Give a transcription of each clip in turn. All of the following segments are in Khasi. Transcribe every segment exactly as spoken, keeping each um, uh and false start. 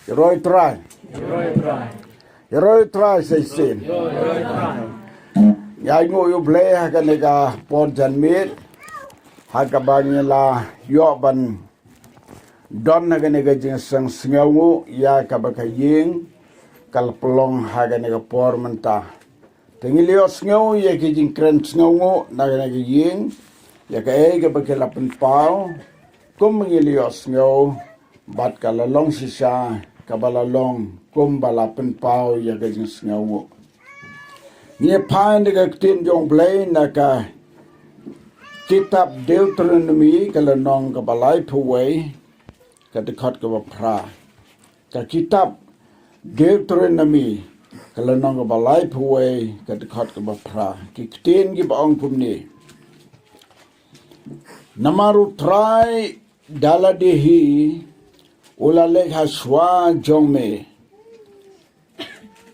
Ïaroh ïa u Trai. Ïaroh ïa u Trai sa shisien. Ïa, ngi ainguh ïa u Blei ha kane ka por janmiet, ha kaba ngi la ïoh ban don ha kane ka jingseng sngewnguh ïa kaba ka ïing ka la pynlong ha kane ka por mynta. Te ngi la ïohsngew ïa ki jingkren sngewnguh na kane ka ïing, ïa kaei kaba ki la pynpaw, kum ngi la ïohsngew, bad ka la long shisha kaba la long kumba la pynpaw ïa ka jingsngewnguh. Ngi phai na ka ktien jong u Blei na ka kitab Deuteronomi, ka lynnong kaba laiphew wei, ka dkhot kaba phra. Ka kitab Deuteronomi, ka lynnong kaba laiphew wei, ka dkhot kaba phra. Ki ktien kiba ong kumne: Namar u Trai da lade hi u la leit ha shuwa jong me.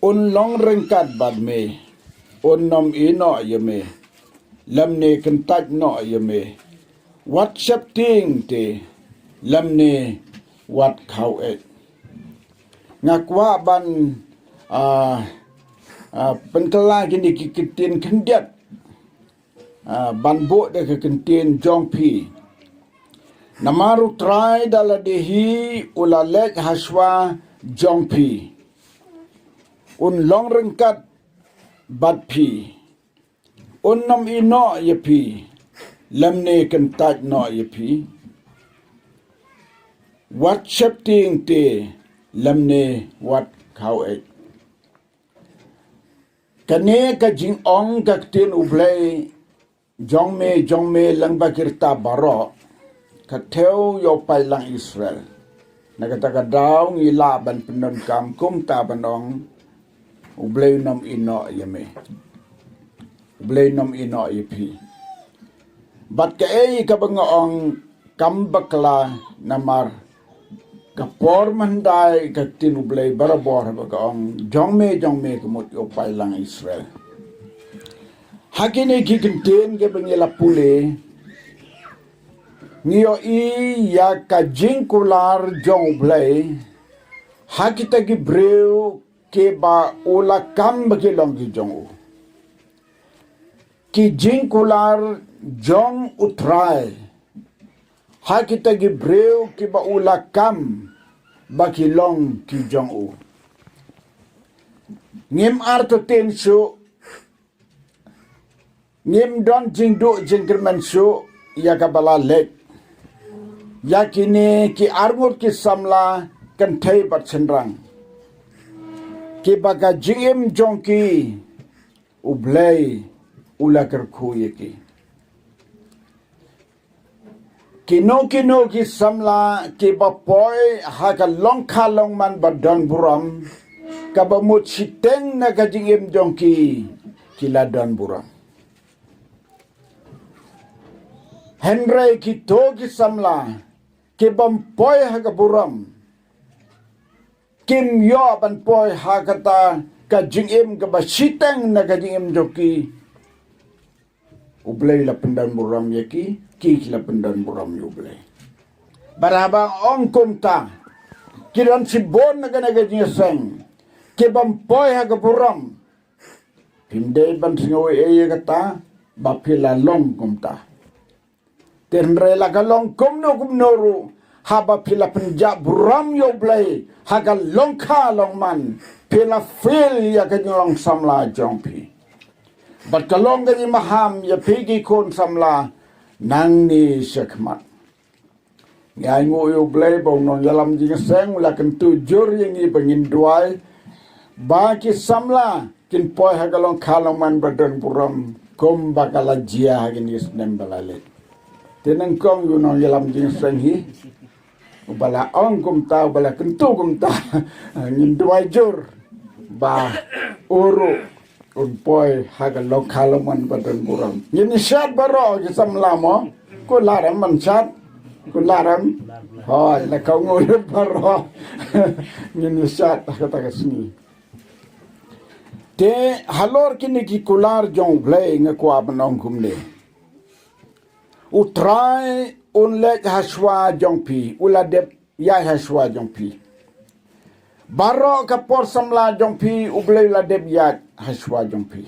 Un long ryngkat bad me, un nym ïehnoh ïa me, lymne kyntait noh ïa me. Wat sheptieng te, lymne wat khaw-eit. Nga kwah ban, ah, ah, pynkylla kine ki ktien khyndiat, ah, ban buh da ka ktien jong phi. Namar u Trai da lade hi u la leit ha shuwa jong phi. Un long ryngkat bad phi. Un nym ïehnoh ïa phi, lymne kyntait noh ïa phi. Wat sheptieng te, lymne wat khaw-eit. Kane ka jingong ka ktien u Blei, jong me, jong me lyngba ki rta baroh, ka thew ïa u paidlang Israel. Na kata ka daw ngi lah ban pyndonkam kumta ban ong, u Blei u nym ïehnoh ïa me. U Blei u nym ïehnoh ïa phi. Bad kaei kaba nga ong, kam bakla, namar ka por mynhyndai ka ktien u Blei barabor ba ka ong, jong me, jong me ka mut ïa u paidlang Israel. Ha kine ki ktien kiba ngi la pule, ngi ïohi ïa ka jingkular jong u Blei ha kita ki briew kiba u la kam ba ki long ki jong u. Ki jingkular jong u Trai ha kita ki briew kiba u la kam ba ki long ki jong u. Ngim artatien shuh, ngim don jingduh jingkyrmen shuh ïa kaba la leit ïa kine ki arngut ki samla kynthei bad shynrang, kiba ka jingim jong ki u Blei u la kyrkhu ïa ki. Kino kino ki samla kiba poi ha ka longkha longman ba don burom, kaba mut shiteng na ka jingim jong ki, ki la don burom. Hynrei kito ki samla kibym poi ha ka burom, kim ïoh ban poi ha kata ka jingim kaba shiteng na ka jingim jong ki, u Blei la pyndon burom ïa ki, ki ki la pyndon burom ïa u Blei. Bad haba ong kumta, ki don shibun na kane ka jingïaseng kibym poi ha ka burom. Phim dei ban sngew ei ei ïa kata ba phi la long kumta. Hynrei la ka long kumno kumno ruh, haba phi la pynjah burom ïa u Blei ha ka longkha longman, phi la fill ïa ka jinglong samla jong phi. Bad ka long ka jingmaham ïa phi ki khun samla nangne shakhmat. Ngi ainguh ïa u Blei ba u nongïalam jingïaseng u la kyntu jur ïa ngi ba ngin duwai ba ki samla kin poi ha ka longkha longman ba don burom kumba ka la jia ha kine ki snem ba la leit. Te nyngkong ïa u nongïalam jingïaseng hi, uba la ong kumta, uba la kyntu kumta, ngin duwai jur ba u ruh un poi ha ka longkha longman ba don burom. Ngin ïa shad baroh ki samla mo. Kular em ban shad? Kular em? Hooid, la ka nguh lut baroh. Ngin ïa shad ha kata ka sngi. Te halor kine ki kular jong u Blei nga kwah ban ong kumne. U Trai un leit ha shuwa jong phi, u la dep ïaid ha shuwa jong phi. Baroh ka por samla jong phi, U Blei la dep ïaid ha shuwa jong phi.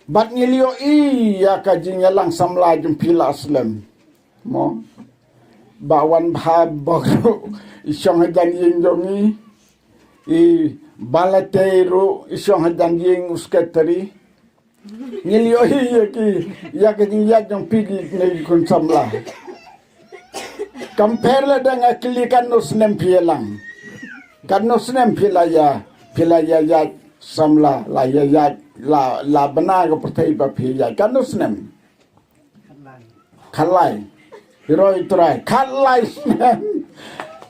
Bad ngi la ïohi ïa ka jingïalang samla jong phi la slem. Mo. Ba wan bha bok ruh i shong hajan ïing jong ngi. I ba la tei ruh i shong hajan ïing u sekretari. Ngi la ïohi ïa ki, ïa ka jingïaid jong phi ne ki khun samla. Compare la dang a kylli katno snem phi ïalang. Katno snem phi la ïa, phi la ïa ïaid samla, la ïa ïaid, la, la bna ka pyrthei ba phi ïaid. Katno snem? Khatlai. Ïaroh ïa U Trai. Khatlai snem.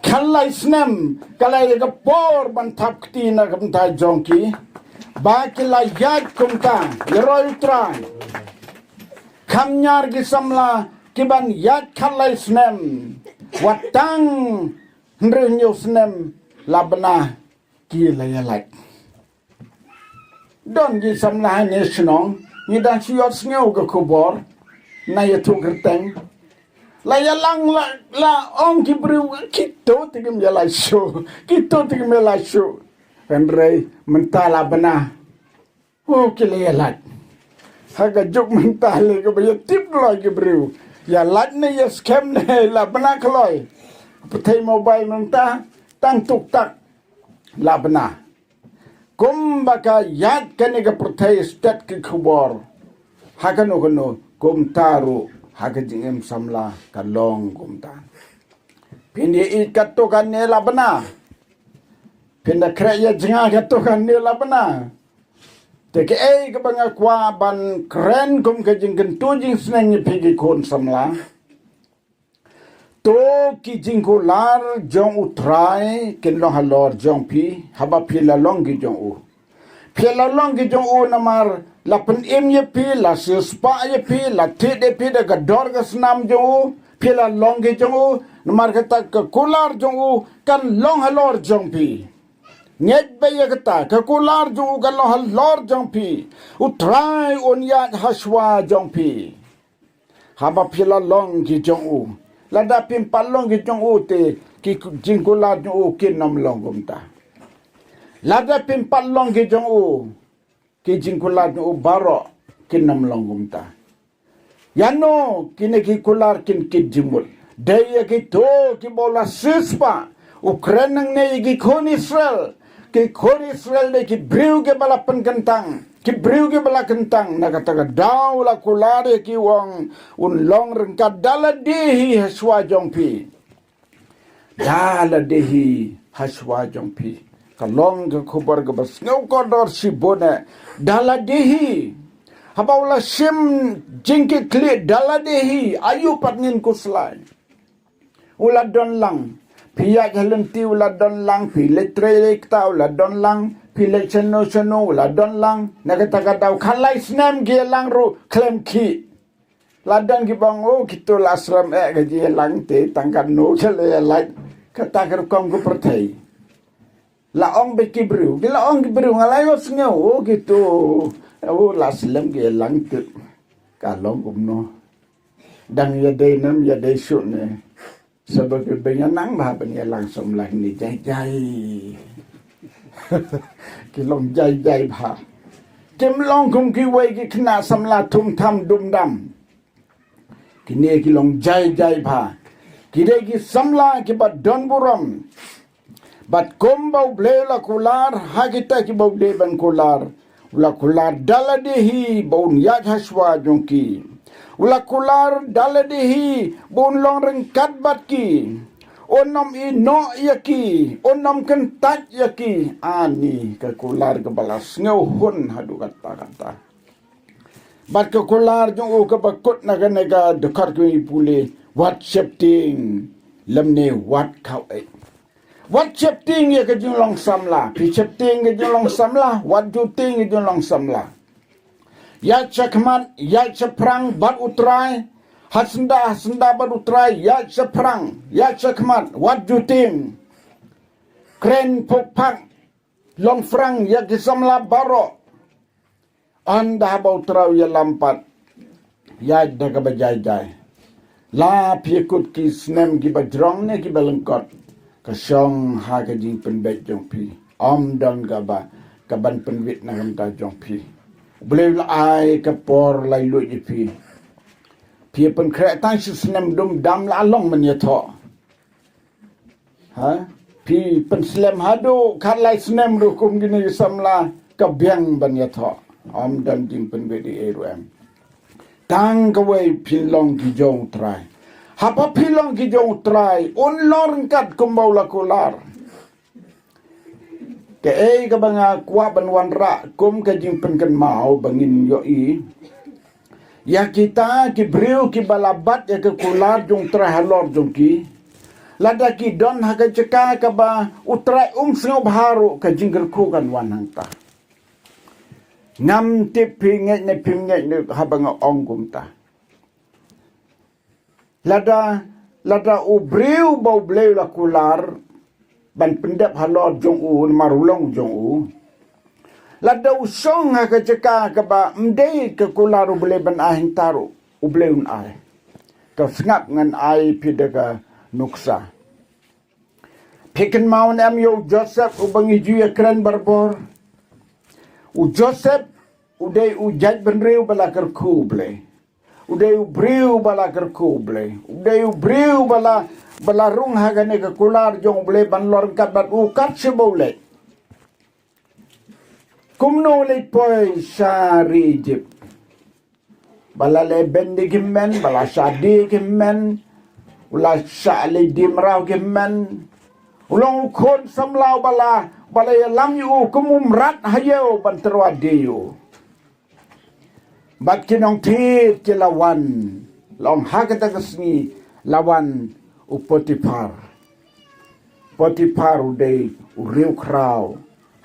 Khatlai snem. Khatlai ka por ban thap kti na ka bynta jong ki. Ba ki la ïaid kumta. Ïaroh ïa U Trai. Kham ñiar ki samla ki ban ïaid khatlai snem. Wat tang hynriew hynñiew snem la bna ki la ïa lait. Don ki samla ha ne shnong, ngi dang shu ïoh sngew ka khubor na ïathuh kyrteng. La ïalang la, la ong ki briew, kito te kim ïa lait shuh, kito te kim ïa lait shuh. Hynrei mynta la bna. Oh, ki la ïa lait. Ha ka juk mynta lei kaba ïa tip kloi ki briew. Ïa lait ne ïa skhem ne la bna kloi. Pyrthei mobile mynta tang tuktak la bna. Kumba ka ïaid kane ka pyrthei stet ki khubor. Ha kano kano kumta ruh ha ka jingim samla ka long kumta. Phin ïa ïeit kato kane la bna. Phin da khreh ïa jngai kato kane la bna. Te kaei kaba nga kwah ban kren kum ka jingkyntu jingsneng ïa phi ki khun samla. To ki jingkular jong U Trai kin long halor jong phi, haba phi la long ki jong u. Phi la long ki jong u namar la pynim ïa phi, la siewspah ïa phi, la thied ïa phi da ka dor ka snam jong u. Phi la long ki jong u, namar kata ka kular jong u kan long halor jong phi. Ngeit ba ïa kata ka kular jong u kan long halor jong phi. U Trai un ïaid ha shuwa jong phi. Haba phi la long ki jong u. Lada phim pat long ki jong u te ki jingkular jong u kin ym long kumta. Lada phim pat long ki jong u, ki jingkular jong u baroh kin ym long kumta. Ïano kine ki kular kin kit jingmut? Dei ïa kito kiba u la siewspah. U kren nangne ïa ki khun Israel. Ki khun Israel dei ki briew kiba la pynkyntang. Ki briew kiba la kyntang. Na kata ka daw u la kular ïa ki, u ong un long ryngkat da lade hi ha shuwa jong phi. Da lade hi ha shuwa jong phi. Ka long ka khubor kaba sngewkordor shibun eh. Da lade hi. Haba u la shim jingkitkhlieh da lade hi. Aïu pat ngin khuslai. U la don lang. Phi ïaid ha lynti u la don lang. Phi leit trei leit kta u la don lang. Phi leit shano shano u la don lang. Na kata ka daw khatlai snem ki ïalang ruh khlem khih. La don kiba ong, oh, kito la slem eh ka jingïalang te, tang katno ka la ïalait. Kata ka rukom ka pyrthei. La ong bad ki briew, ki la ong ki briew, nga la ïohsngew, oh, kito, oh, la slem ka ïalang te. Ka long kumno. Dang ïadei ne ym ïadei shuh ne. Sa ba phi ba ïa nang bha ban ïalang samla kine jai jai. Ki long jai jai bha. Kim long kum kiwei ki khynnah samla thum tham dum dam. Kine ki long jai jai bha. Ki dei ki samla kiba don burom. Bad kumba U Blei u la kular ha kita kiba u dei ban kular. U la kular da lade hi ba un ïaid ha shuwa jong ki. U la kular da lade hi ba un long ryngkat bad ki. Un ym ïehnoh ïa ki, un ym kyntait ïa ki. Ani ka kular kaba la sngewhun haduh katta katta. Bad ka kular jong u kaba kut na kane ka dkhot kaba ngi pule, wat sheptieng lymne wat khaw eh. Wat sheptieng ïa ka jinglong samla. Phi sheptieng ka jinglong samla, wat ju tieng ka jinglong samla. Ïaid shakhmat, ïaid shaphrang bad U Trai. Ha syndah, ha syndah bad U Trai, ïaid shaphrang, ïaid shakhmat, wat ju tieng. Kren phuk phak, long phrang ïa ki samla baroh. Ynda haba U Trai u ïalam pat, ïaid da kaba jai jai. La phi kut ki snem ki ba jrong ne ki ba lyngkot, ka shong ha ka jingpynbeit jong phi. Ym don kaba, kaban pynwit na ka bynta jong phi. U Blei u la ai ka por laitluid ïa phi. Phi pynkhreh tang shi snem dum dam la long ban ïathoh. Ha? Phi pynslem haduh khatlai snem ruh kum kine ki samla ka biang ban ïathoh. Ym don jingpynbeit ei ei ruh em. Tang kawei phin long ki jong u Trai. Haba phi long ki jong u Trai, un long ryngkat kumba u la kular. Kaei kaba nga kwah ban wanrah kum ka jingpynkynmaw ba ngin ïohi ïa kita ki briew kiba la bat ïa ka kular jong u Trai halor jong ki. Lada ki don ha ka jaka kaba u Trai um sngewbha ruh, ka jingkyrkhu kan wan hangta. Ngam tip phi ngeit ne phim ngeit ne haba nga ong kumta. Lada, lada u briew ba u Blei u la kular ban pyndep halor jong u, namar u long jong u. Lada u shong ha ka jaka kaba ym dei ka kular u Blei ban ai hangta ruh, u Blei un ai. Ka sngap ngan ai phi da ka nuksa. Phi kynmaw ne em ïa u Joseph uba ngi ju ïakren barabor. U Joseph u dei u jaitbynriew ba la kyrkhu u Blei. U dei u briew ba la kyrkhu u Blei. U dei u briew ba la, ba la rung ha kane ka kular jong u Blei ban long ryngkat bad u kat shaba u leit. Kumno u leit poi sha ri Egypt? Ba la leh beiñ da ki hynmen, ba la shah die ki hynmen, u la shah leit die mraw ki hynmen. U long u khun samla uba la, ba la ïalam ïa u kum u mrad ha ïew ban tyrwa die ïa u. Bad ki nongthied ki la wan, long ha kata ka sngi la wan u Potiphar. Potiphar u dei u riewkhraw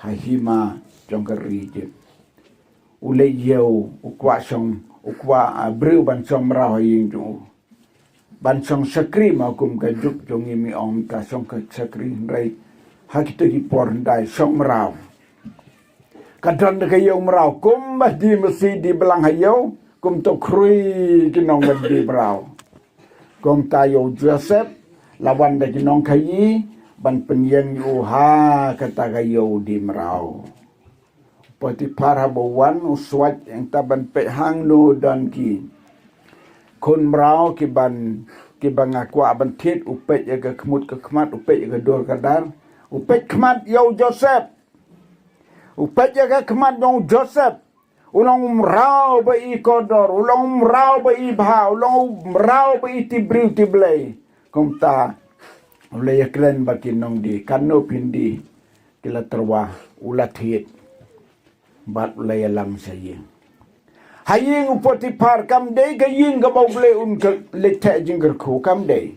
ha hima jong ka ri Egypt. U leit ïew, u kwah shong, u kwah, ah, briew ban shong mraw ha ïing jong u. Ban shong shakri ma kum ka juk jong ngi, mi ong ta shong ka shakri, hynrei ha kito ki por hyndai shong mraw. Ka don da ka ïew mraw, kumba die masi die blang ha ïew, kumto khrui ki nong ka die mraw. Kumta ïa u Joseph la wan da ki nongkhaïi ban pynïeng ïa u ha kata ka ïew die mraw. Potiphar haba u wan u swait, hangta ban peit hangno don ki khun mraw kiban, kiba nga kwah ban thied. U peit ïa ka khmut ka khmat, u peit ïa ka dur ka dar, u peit khmat ïa u Joseph. U peit ïa ka khmat jong u Joseph. U long u mraw ba i kordor, u long u mraw ba i bha, u long u mraw ba i tip briew tip Blei. Kumta u la ïakren bad ki nongdie, katno phin die? Ki la tyrwa, u la thied. Bad u la ïalam sha ïing. Ha ïing u Potiphar kam dei ka ïing kaba u Blei un ka leit theh jingkyrkhu, kam dei.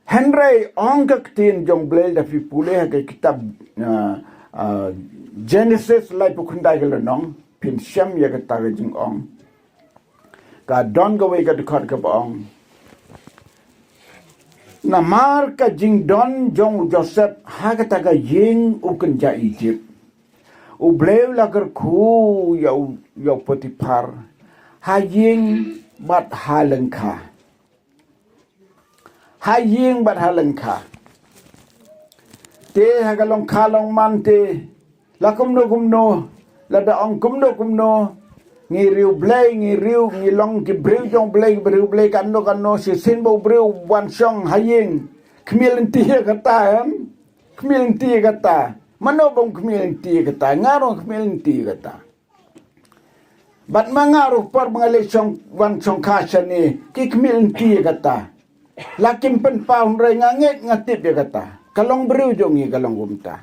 Hynrei ong ka ktien jong u Blei, lada phi pule ha ka kitab, ah, ah, Genesis laiphew khyndai ka lynnong, phin shem ïa kata ka jingong. Ka don kawei ka dkhot kaba ong: Namar ka jingdon jong u Joseph ha kata ka ïing u kynja Egypt, u Blei u la kyrkhu ïa u, ïa u Potiphar ha ïing bad ha lyngkha. Ha ïing bad ha lyngkha. Te ha ka lyngkha lyngman te, la kumno kumno, lada ong kumno kumno, ngi riew Blei, ngi riew, ngi long ki briew jong Blei, briew Blei, katno katno, shisien ba u briew wan shong ha ïing. Khmih lynti ïa kata, em? Khmih lynti ïa kata. Mano bym khmih lynti ïa kata? Nga ruh khmih lynti ïa kata. Bad ma nga ruh, por ba nga leit shong, wan shongkha shane, ki khmih lynti ïa kata. La kim pynpaw, hynrei nga ngeit, nga tip ïa kata. Ka long briew jong ngi, ka long kumta.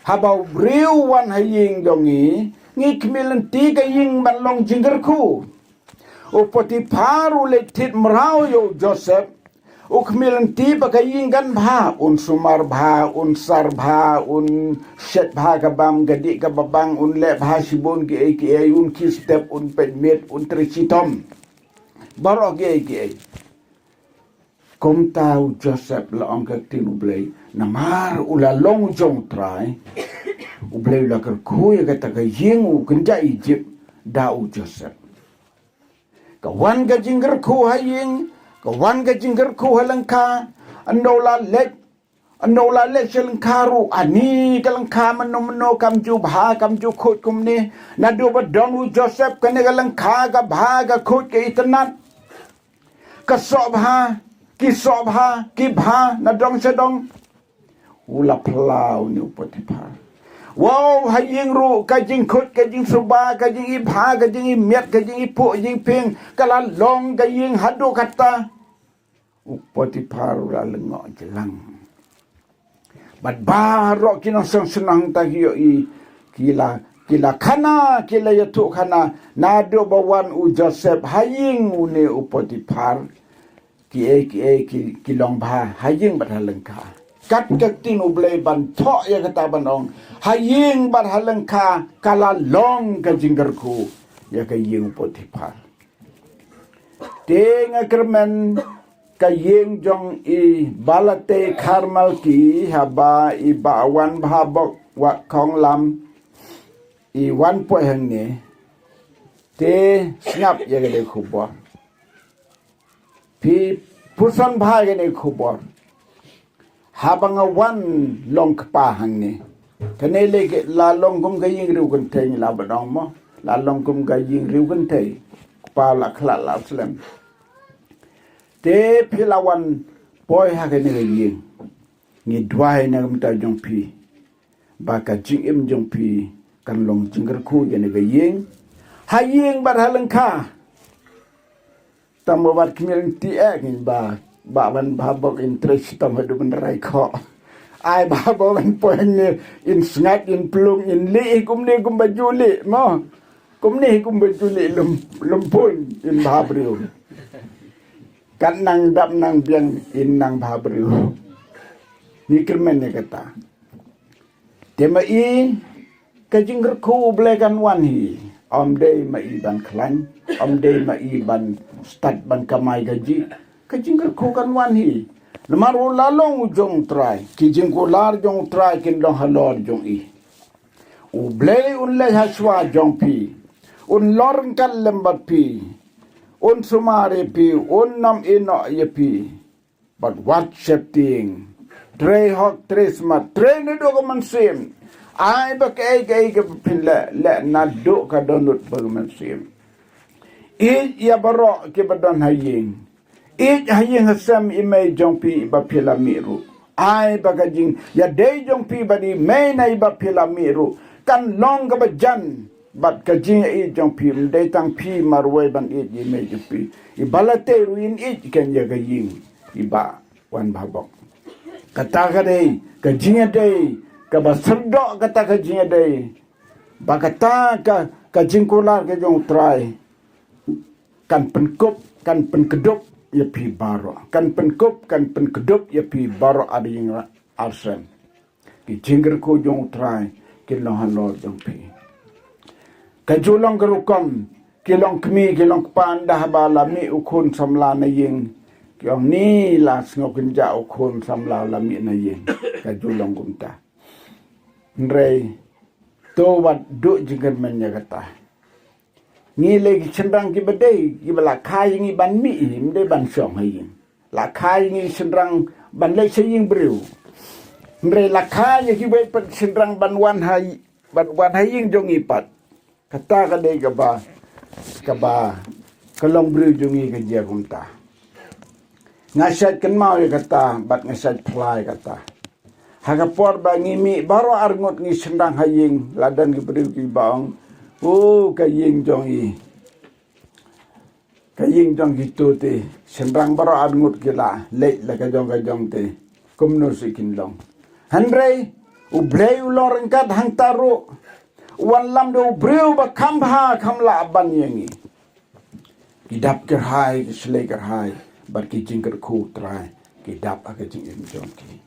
Haba u briew u wan ha ïing jong ngi, ngi khmih lynti ka ïing ban long jingkyrkhu. U Potiphar u leit thied mraw ïa u Joseph, u khmih lynti ba ka ïing kan bha, un sumar bha, un sar bha, un shet bha ka bam, ka dih kaba bang, un leh bha shibun kiei kiei, un khie step, un peit miet, un trei shitom. Baroh kiei kiei. Kumta u Joseph, la ong ka ktien u Blei, namar u la long jong u Trai, u Blei u la kyrkhu ïa kata ka ïing u kynja Egypt da u Joseph. Ka wan ka jingkyrkhu ha ïing, ka wan ka jingkyrkhu ha lyngkha. Ynda u la leit, ynda u la leit sha lyngkha ruh, ani ka lyngkha mynno mynno kam ju bha, kam ju khuid kumne. Naduh ba don u Joseph, kane ka lyngkha ka bha, ka khuid, ka itynnad. Ka soh bha, ki soh bha, ki bha na dong sha dong. U la phylla une u Potiphar. Wow, ha ïing ruh ka jingkhuid, ka jingsuba, ka jingibha, ka jingimiat, ka jingiphuh jingphieng, ka la long ka ïing haduh katta. U Potiphar u la lyngngoh jlang. Bad baroh ki nongshong shnong hangta ki ïohi, ki la, ki la khana, ki la ïathuh khana. Naduh ba wan u Joseph ha ïing une u Potiphar, kiei kiei ki, ki long bha ha ïing bad ha lyngkha. Kat ka ktien U Blei ban thoh ïa kata ban ong, ha ïing bad ha lyngkha ka la long ka jingkyrkhu ïa ka ïing u Potiphar. Te nga kyrmen, ka ïing jong i balatei Kharmalki, haba i Bah Wanbhabok Wahkhonglam i wan poi hangne. Te sngap ïa kane ka khubor. Phi puson bha ïa kane ka khubor. Haba nga wan long kpa hangne. Kane lei la long kum ka ïing riewkynthei, la ba dang mo. La long kum ka ïing riewkynthei. Kpa la khlad la slem. Te phi la wan poi ha kane ka ïing. Ngi duwai na ka bynta jong phi, ba ka jingim jong phi kan long jingkyrkhu ïa kane ka ïing. Ha ïing bad ha lyngkha. Tang ba wat khmih lynti eh, ngin ba, Bah Wanbhabok in trei shitom haduh ban rai khoh. Ai ba, ba wan poi hangne, in sngat, in plung, in lieh hi kumne kumba ju lieh mo. Kumne hi kumba ju lieh lum, lum pun, in bha briew. Kat nang dap nang biang, in nang bha briew. Ngi kyrmen ïa kata. Te ma i, ka jingkyrkhu U Blei kan wan hi. Ym dei ma i ban khlaiñ, ym dei ma i ban stad ban kamai kajih. Ka jingkyrkhu kan wan hi. Namar u la long u jong U Trai, ki jingkular jong U Trai kin long halor jong i. U Blei un leit ha shuwa jong phi. Un long ryngkat lem bad phi. Un sumar ïa phi, un nym ïehnoh ïa phi. Bad wat sheptieng. Trei hok, trei smat, trei naduh ka mynsiem. Ai ba kaei kaei kaba phin leh, leh naduh ka dohnud ba ka mynsiem. Ïeit ïa baroh kiba don ha ïing. Ïeit ha ïing ha sem i mei jong phi iba phi la mih ruh. Ai ba ka jingïadei jong phi bad i mei na iba phi la mih ruh kan long kaba jan. Bad ka jingïeit jong phi, ym dei tang phi marwei ban ïeit ïa i mei jong phi. I balatei ruh in ïeit kan ïa ka ïing i Bah Wanbhabok. Kata ka dei ka jingïadei kaba syrdoh, kata ka jingïadei. Ba kata ka, ka jingkular ka jong U Trai kan pynkup, kan pynkdup ïa phi baroh. Kan pynkup, kan pynkdup ïa phi baroh ar ïing ar sem. Ki jingkyrkhu jong U Trai kin long halor jong phi. Ka ju long ka rukom, ki long kmie, ki long kpa, ynda haba la mih u khun samla na ïing, ki ong, ni la sngew kynjah u khun samla la mih na ïing. Ka ju long kumta. Hynrei to wat duh jingkyrmen ïa kata. Ngi lei ki shynrang kiba dei, kiba la kha ïa ngi ban mih, ym dei ban shong ha ïing. La kha ïa ngi shynrang ban leit sha ïing briew. Hynrei la kha ïa kiwei pat shynrang ban wan ha, ban wan ha ïing jong ngi pat. Kata ka dei kaba, kaba, ka longbriew jong ngi ka jia kumta. Nga shait kynmaw ïa kata, bad nga shait phla ïa kata. Ha ka por ba ngi mih baroh arngut ngi shynrang ha ïing, la don ki briew kiba ong, o, ka ïing jong i. Ka ïing jong kito te, shynrang baroh arngut ki la leit la ka jong ka jong te. Kumno shu kin long. Hynrei U Blei u long ryngkat hangta ruh. U wallam da u briew ba kham bha kham lah ban ïa ngi. Ki dap kyrhai, ki shlei kyrhai, bad ki jingkyrkhu U Trai ki dap ha ka jingim jong ki.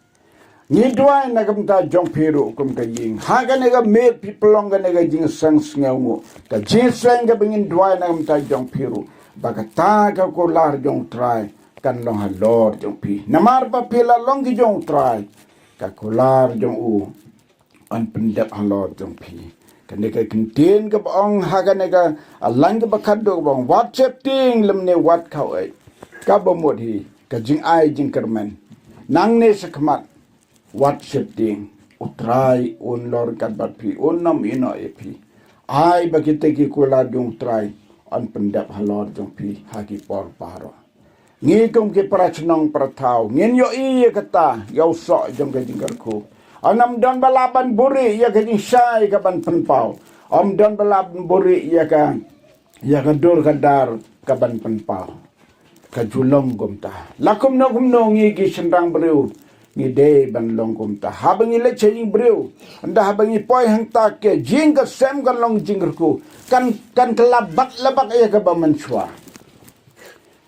Ngi duwai na ka bynta jong phi ruh kum ka ïing. Ha kane ka miet phi pynlong kane ka jingseng sngewnguh. Ka jingseng kaba ngin duwai na ka bynta jong phi ruh, ba kata ka kular jong U Trai kan long halor jong phi. Namar ba phi la long ki jong U Trai, ka kular jong u yn pyndep halor jong phi. Kane ka kyntien kaba ong ha kane ka lynnong kaba khatduh kaba ong, wat sheptieng lymne wat khaw-eit, kaba mut hi ka jingai jingkyrmen. Nangne shakhmat, wat sheptieng, U Trai un lor ryngkat bad phi, un ym ïehnoh ïa phi. Ai ba kita ki kular jong U Trai yn pyndep halor jong phi ha ki por baroh. Ngi kum ki para shnong para thaw ngin ïohi ïa kata, ïa u soh jong ka jingkyrkhu. Ym don ba lah ban buhrieh ïa ka jingshai ka ban pynpaw. Ym don ba lah ban buhrieh ïa ka, ïa ka dur ka dar ka ban pynpaw. Ka ju long kumta. La kumno kumno ngi ki shynrang briew ngi dei ban long kumta. Haba ngi leit sha ïing briew, ynda haba ngi poi hangta, ka jingkyrkhu kan long jingkyrkhu. Kan, kan kylla bak la bak ïa kaba mynshuwa.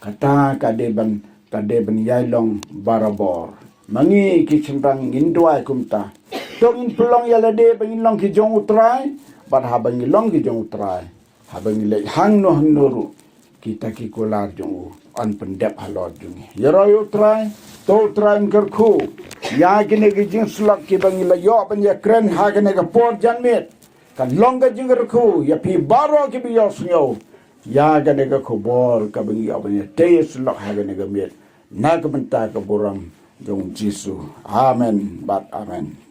Kata ka dei ban, ka dei ban ïai long barabor. Ma ngi ki shynrang ngin duwai kumta. To ngin pynlong ïa lade ba ngin long ki jong U Trai, bad haba ngi long ki jong U Trai, haba ngi leit hangno hangno ruh, kita ki kular jong u yn pyndep halor jong ngi. Ïaroh ïa U Trai, to U Trai un kyrkhu ïa kine ki jingsyllok kiba ngi la ïoh ban ïakren ha kane ka por janmiet. Kan long ka jingkyrkhu ïa phi baroh kiba ïohsngew ïa kane ka khubor kaba ngi ïoh ban ïatei ïasyllok ha kane ka miet, na ka bynta ka burom jong U Jisu. Amen bad amen.